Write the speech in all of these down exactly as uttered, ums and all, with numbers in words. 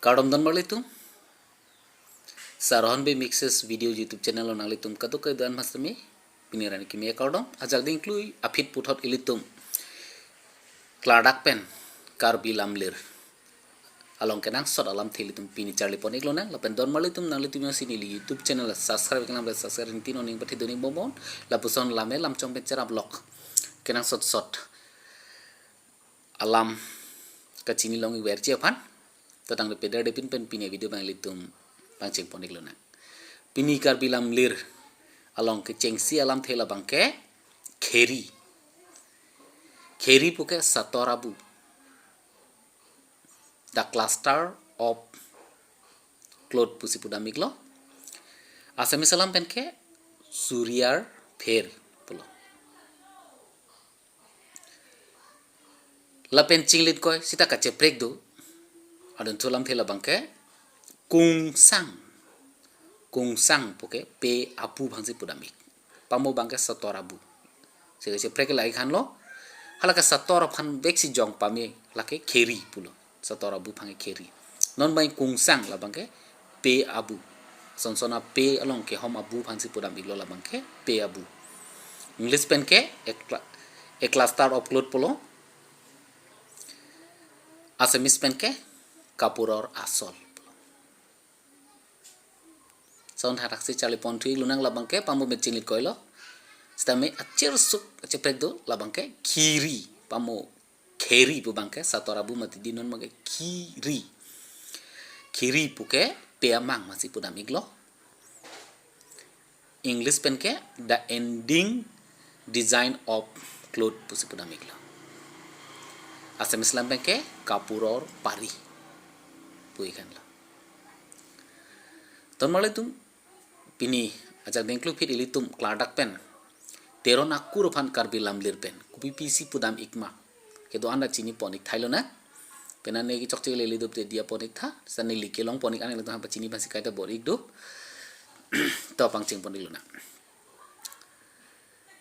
Kardom don marlitum. Sarohon Bey Mixes Video YouTube channel lo nanglitum kadokave do-an mas tame pini arni kimi kardom. Ajak dingklui aphi puthot ilitum klardak pen Karbi Lamlir along kenangsot alamthe ilitum pini charli pon-ik lonang. Lapen don marlitum nanglitum jongsi neli YouTube channel subscribe kelang pen subscribe ring tin oning pathe dun-ik bonbon. Lapuson lam e lam chong pen cherap lok kenangsot sot alam kachini long-ik verji aphan to tangte peder de pin pen pini video abang ilitum pangcheng pon-ik lonang. Pini Karbi Lamlir along kechengsi alamthe labang ke kheri. Kheri puke sator abu, the cluster of cloth pusi pudam-ik lo. Assamese alam pen ke suriar pher pulo. Lapen chinglit koi sita kacheprek do. Adon thu alamthe labang ke kungsang. Kungsang puke pe abu abangsi pudam-ik. Pamo abang ke sator abu. Si kacheprek la-ik han lo. Hala ke sator aphan bek si jong pame lake kheri pulo. Sator abu abang ke kheri. Non abang kungsang labang ke pe abu. Son son ape along kehom abu abangsi pudam-ik lo labang ke pe abu. English pen ke a cla-, a cluster of cloth pulo. Assamese pen ke kapuror asol pulo. Son harak si charli pon thu-ik lonang labang ke pamo me chinglit koi lo. Sitame achirsuk acheprek do labang ke kheri, pamo kheri pu abang ke sator abu mati di, non abang ke kheri. Kheri puke pe amang abangsi pudam-ik lo. English pen ke the ending design of cloth pusi pudam-ik lo. Assamese alam pen ke kapuror pari pu-ik han lo. Don marlitum, pini ajak dingklui aphi ilitum klardak pen Teron akur aphan Karbi Lamlir pen kopi pisi pudam-ik ma kedo-an ta chini pon-ik thai lonang. Penang ne kechokche lele dopte diya pon-ik tha, sa neli kelong pon-ik an ilitum aphan pachini abangsi kaita bor-ik do. To pangcheng pon-ik lonang.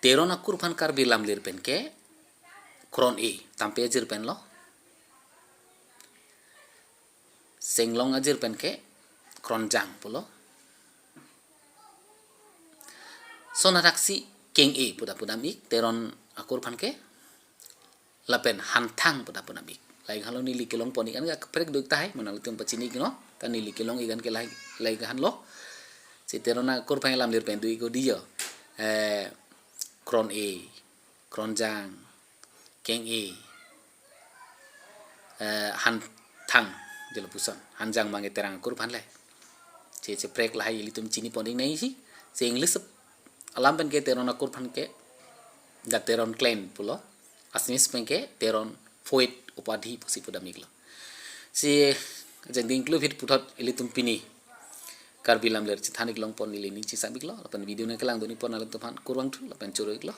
Teron akur aphan Karbi Lamlir pen ke kron-e, tampe ajir pen lo. Senglong ajir pen ke kronjang pulo. Son harak si keng-e puta pudam-ik Teron akur aphan ke. Lapen hanthang puta pudam-ik. La-ik han lo, neli kelong pon-ik an kaprek do-ik tahai, mo nanglitum pachini-ik non. Ta neli kelong-ik an ke la-ik, la-ik han lo. Si Teron akur aphan Lamlir pen do-ik ko di yo. Eh, kron-e, kronjang, keng-e, eh, hanthang, je lapuson. Hanjang abang ke Terang akur aphan le. Si cheprek lahai ilitum chini pon-ik nai si. Si English alam pen ke Teron akur aphan ke the Teron clan pulo. Assamese pen ke Teron Poet Upadhi pusi pudam-ik lo. Si ajak dingklui aphi puthot ilitum pini Karbi Lamlir chethan-ik long pon neli ning chingsam-ik lo. Lapen video nangkelang dun-ik pon nanglitum aphan kurvangthu lapen choro-ik lo.